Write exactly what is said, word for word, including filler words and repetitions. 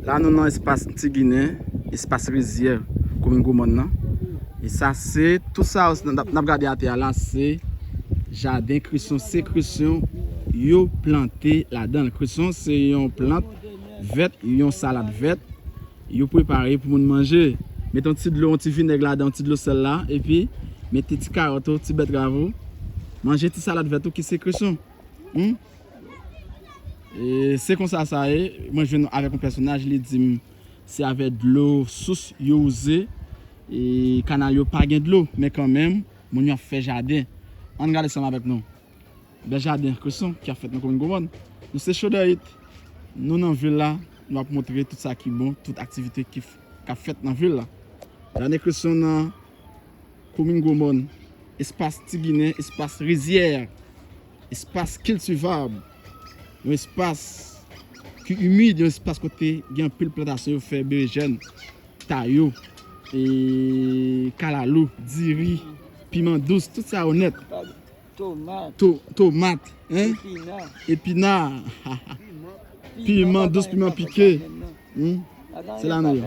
La nou nan espas Ti Ginen, espas Rizyè, komin Gwomòn nan. E sa se, tout sa n ap, n ap gade atè a la, se jaden Krisyon, se Krisyon yo plante ladan l. Krisyon se yon plant vèt, yon salad vèt, yo prepare pou moun manje. Mete yon ti dlo, yon ti vinèg ladan, yon ti dlo sèl la, epi mete ti kawòt ou, ti bètrav ou. Manje ti salad vèt ou ki se Krisyon. Hmm? E se konsa sa ye, mwen jwenn avèk yon pèsonaj, li di m se avèk dlo sous yo wouze, e kanal yo pa gen dlo, men kanmenm, moun yo ap fè jaden. Ann gade ansanm avèk nou. Bèl jaden Krisyon ki ap fèt nan komin Gwomòn. Nou se Chaudhurite, nou nan vil la, nou ap montre tout sa ki bon, tout aktivite ki f-, k ap fèt nan vil la. Jaden Krisyon nan komin Gwomòn, espas Ti Ginen, espas Rizyè, espas kiltivab, yon espas ki imid, yon espas kote gen anpil plantasyon, yo fè berejèn, tayo, e kalalou, diri, piman dous, tout sa yo nèt. Tomat. To-, tomat, hein? Epina. Epina. Piman dous, piman pike. Hmm? Se la nou ye.